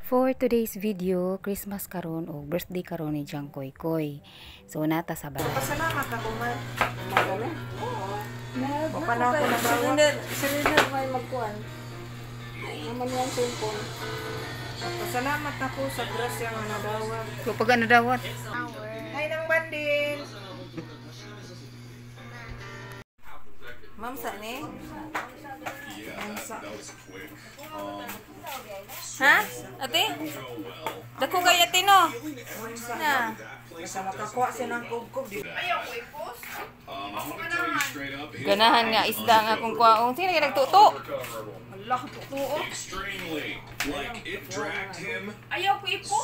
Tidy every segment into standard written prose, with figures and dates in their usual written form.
For today's video, Christmas karon o birthday karon ni Jang Koy Koy. So nata sa balay. Pasalamat ako man. Magano? Oo. Pa na ako nagawa. Surrender may magkuan. Naman yung cellphone. Pasalamat ako sa grasya nga nadawat. So pag ano dawat? Hay nang bandil. Ma'am sa ni? Ma'am. Ha? Ate? Dako kay ate no? Na. Sa makakuha siya ng kubkob. Ganahan nga isda nga kung kuwaon. Sino nga nagtuto? Allah, tutuo. Ayaw ko ipo.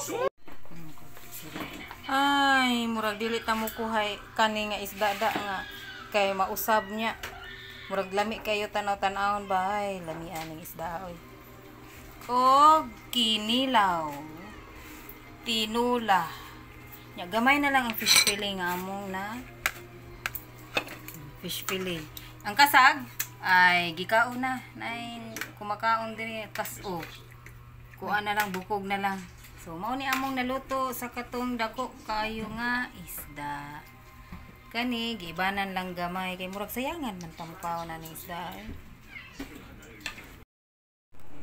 Ay, murag dili ta mo kuhay kani nga isda da nga kay mausab niya. Murag lami kayo tanaw-tanawon ba ay lami aning isda oy. Og kinilaw. Tinula. Nya gamay na lang ang fish fillet nga among na. Fish fillet. Ang kasag ay gikaon na. Nay kumakaon dinhi kas-o. Kuha na lang, bukog na lang. So mao ni among naluto sa katong dako kayo nga isda. Kani giibanan lang gamay kay murag sayangan man tampaw na ning isda. Eh.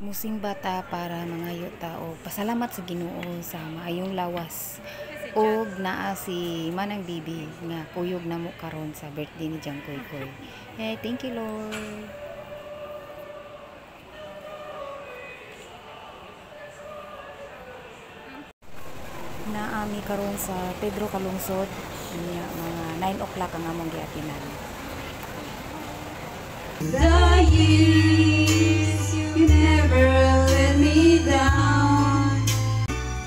Musing bata para mangayo ta og pasalamat sa Ginoo sa maayong lawas og naa si Manang Bibi nga kuyog namo karon sa birthday ni Jang Koy Koy. Hey, thank you Lord. Naami karon sa Pedro Calungsod niya mga 9 o'clock ang among giatinan. The years you never let me down.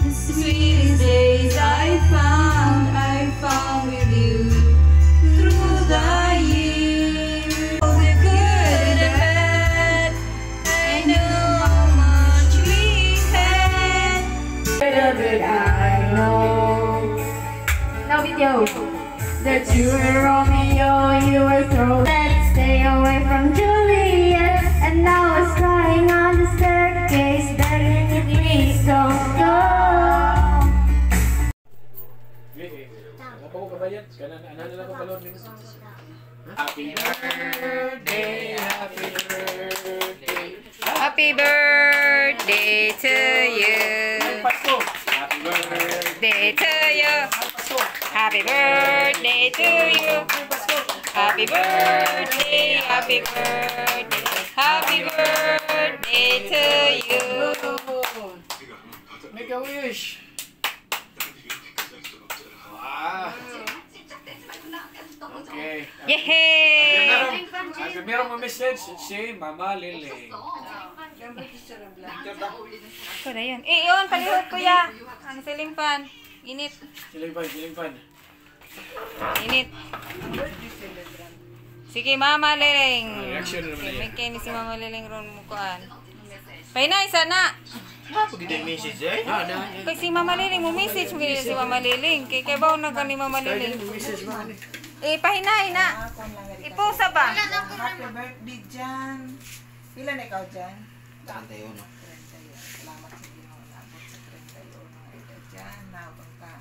The sweetest days I found with you through the years. All the good and the bad, I knew how much we had. Little did I know. Now video. That you were Romeo, you were thrown. Let's stay away from Juliet. And now I was crying on the staircase, begging you please don't go. Happy birthday, happy birthday. Happy birthday to you. Happy birthday. Day to you. Happy birthday to you. Happy birthday, happy birthday, happy birthday to you. Make a wish. Wow. Okay. Yay! Meron mo message si Mama Lily. Ito na yun. Eh, yun, palihog kuya. Ang silimpan. Init. Silingpan, silingpan. Init. Sige, Mama Liling. Reaction na naman May yan. kini si Mama Liling ron mukuan. Painay, sana. Message eh? Ah, na. Kay si Mama Liling, mo message mo si Mama Liling. Kay kay baw na gani Mama Liling. Message ba? Eh, pahinay na. Ipusa ba? Happy birthday, Jan. Pila na ikaw, Jan? 31. 31. Salamat sa Ginoo naabot sa 31 nga edad, Jan. Naabot ka.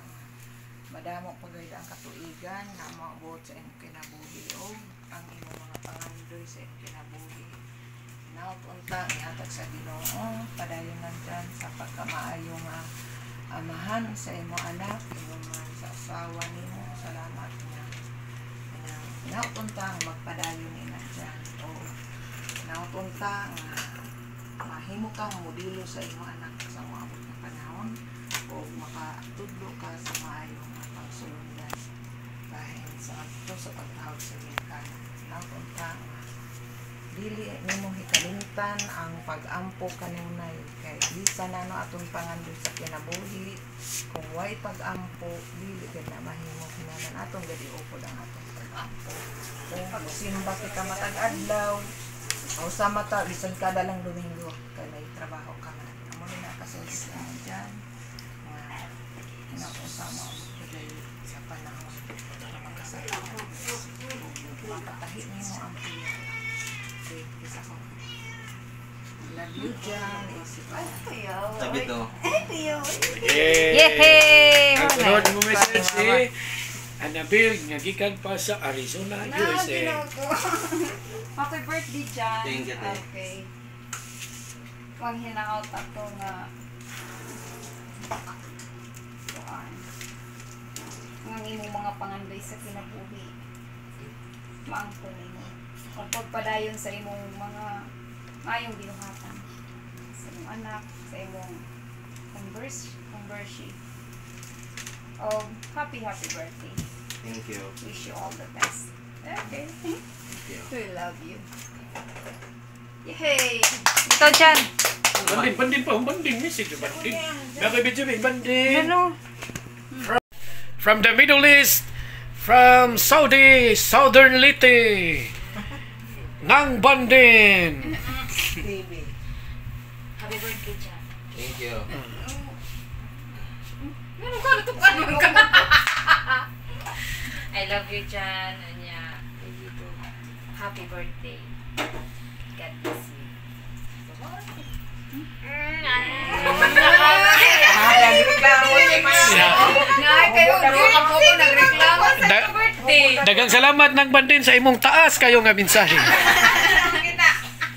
Madamo pa gayud ang katuigan nga moabot sa imong kinabuhi og ang imong mga pangandoy sa imong kinabuhi. Naot unta ihatag sa Ginoo padayon lang Jan sa pagkamaayo nga amahan sa imong anak, imong man sa asawa nimo. Salamat nga naot unta nga magpadayon nina Jan. O naot unta nga mahimo kang modelo sa imong anak sa moabot nga panahon o makatudlo ka sa maayo nga pagsulundan bahin sa adto sa pagtawag sa ginikanan. Naot unta nga dili nimo hikalimtan ang pag-ampo kanunay kay bisan na no atong pangandoy sa kinabuhi kung way pag-ampo dili gid na mahimo kinahanglan atong gadi upod ang atong pag-ampo. Kung simba kita matag adlaw o sa mata bisan kada lang Domingo kay may trabaho ka man. Amo ni na kasi diyan nga kinausa mo sa panahon na magkasala. Mapatahi nimo ang piya. Isa ko. Love you, Jan. Sabi to. Yay! Yehey! Ang sunod mo message si Annabel nga gikan pa sa Arizona, USA. Happy birthday, Jan. Thank you, te. Okay. Wag hinaot ako nga kuan. Ang imong mga pangandoy sa kinabuhi. Maangkon nimo. Kung pagpadayon sa imong mga maayong binuhatan sa imong anak, sa imong converse. Oh, happy happy birthday. Thank you. Wish you all the best. Okay. Thank you. We love you. Yay! Ito, Jan. Banding, banding pa. Banding message. Banding. Bakit video banding? Ano? From the Middle East, from Saudi, Southern Leyte, Nang Bandin. Happy birthday, Jan. Thank you. Ano ka? Natukan man ka. I love you, Jan. Anya. Thank you too. Happy birthday. God bless you. Nagreklamo ni Mama. Nay, kayo, ang po nagreklamo sa Birthday! Dagang salamat Nang Bandin sa imong taas kayo nga mensahe.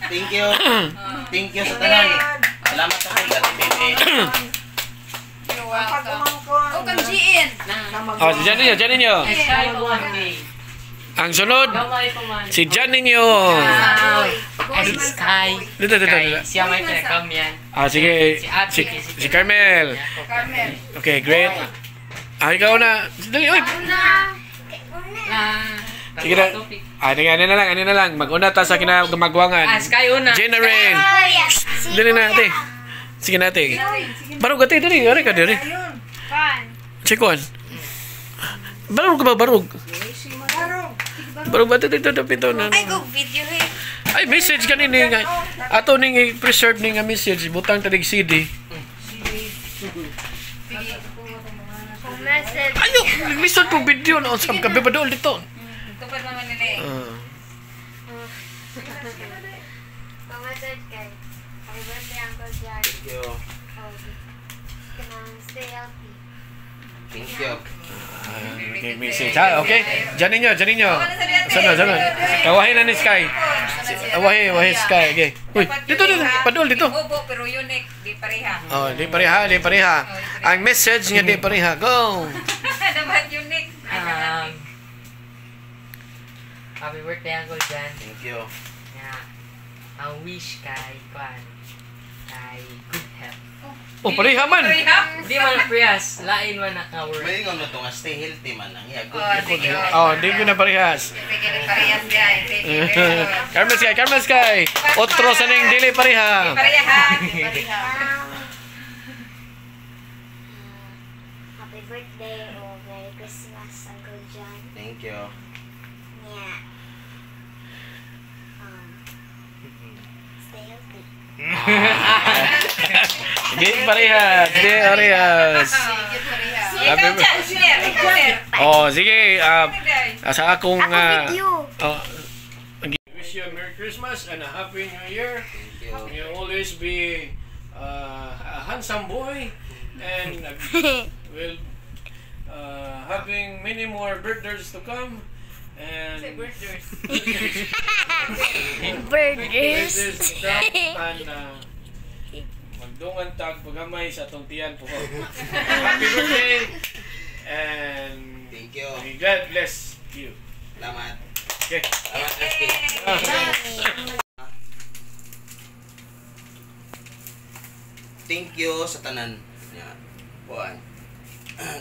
Thank you. Thank you sa tanan. Salamat sa kay Ate Bebe. You're welcome. Oh, kang GN. Oh, si Jan ninyo, Jan ninyo. Ang sunod, si Jan ninyo. Sky. Dito, dito, dito. Siya may pinakam yan. Ah, sige. Si Ate. Si Carmel. Carmel. Okay, great. Ah, ikaw na. Dali, oy. Sige na. Ah, ano na lang, ano na lang. Mag-una ta sa kinagumagwangan. Ah, Sky una. Jenna Rain. Dali na, ate. Sige na, ate. Barog, ate, dali. Ari ka, dali. Chikon. Barog ba, barog? Barog ba, dito, dito, dito, na. Ay, go video eh. Ay, message kanini nga. Ato ning i-preserve ning nga message, butang tanig CD. Message. Ayo, lisod po video na usab ka ba dool dito. Tupad naman nila eh. Ah. Message kay. Happy birthday, Uncle John. Thank you. Oh, kanang stay healthy. Thank you. Okay, message. Ha, okay. Diyan ninyo, diyan ninyo. Sana, sana. Kawahin na ni Sky. Awahi, awahi Sky. Okay. Uy, dito, dito. Padul dito. Bobo, pero unique. Di pareha. Oh, di pareha, di pareha. Ang message nga di pareha. Go. Dapat unique. Happy birthday, Uncle Jan. Thank you. Yeah. Ang wish kay Kwan kay good health. Oh, pareha man. Pareha? Di man prehas, lain man ang word. May ingon mo to nga stay healthy man ang iya. Good. Oh, sige. Oh, di ko na parehas. Sige, di parehas siya. Sige, very good. Carmel Sky, Carmel Sky. Otro sa ning dili pareha. Pareha. Di pareha. Happy birthday o Merry Christmas, Uncle John. Thank you. Yeah. Stay healthy. Di parehas, di parehas. Ikaw, Jan, share. Ikaw, sir. Oh, sige. Sa akong Ako video. Oh, wish you a Merry Christmas and a Happy New Year. Thank you. May you always be a handsome boy and will having many more birthdays to come. And Burgers. birthdays to come and magdungan tag pagamay sa atong tiyan po. Happy birthday and Thank you. may God bless you. Salamat. Okay. Salamat, SK. Thank you sa tanan. Yeah. Kuan.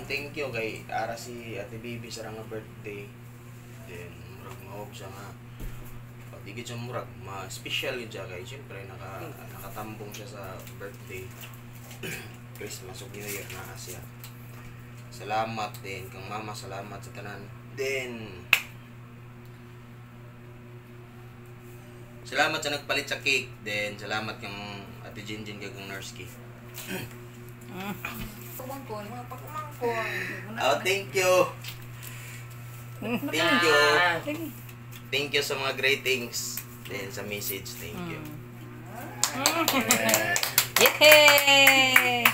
Thank you kay ara si Ate Bibi sa nga birthday. Then murag mahog siya nga. Pag siya murag ma-special yun siya kay syempre nakatambong siya sa birthday. Christmas ug New Year na siya. Salamat din kang mama, salamat sa tanan. Then salamat sa nagpalit sa cake. Then salamat kang Ate Jinjin kay kang Nurse Key. Pumangkon. Pagumangkon. Oh, thank you. Thank you. Thank you sa mga greetings. Then sa message, thank you. Yay!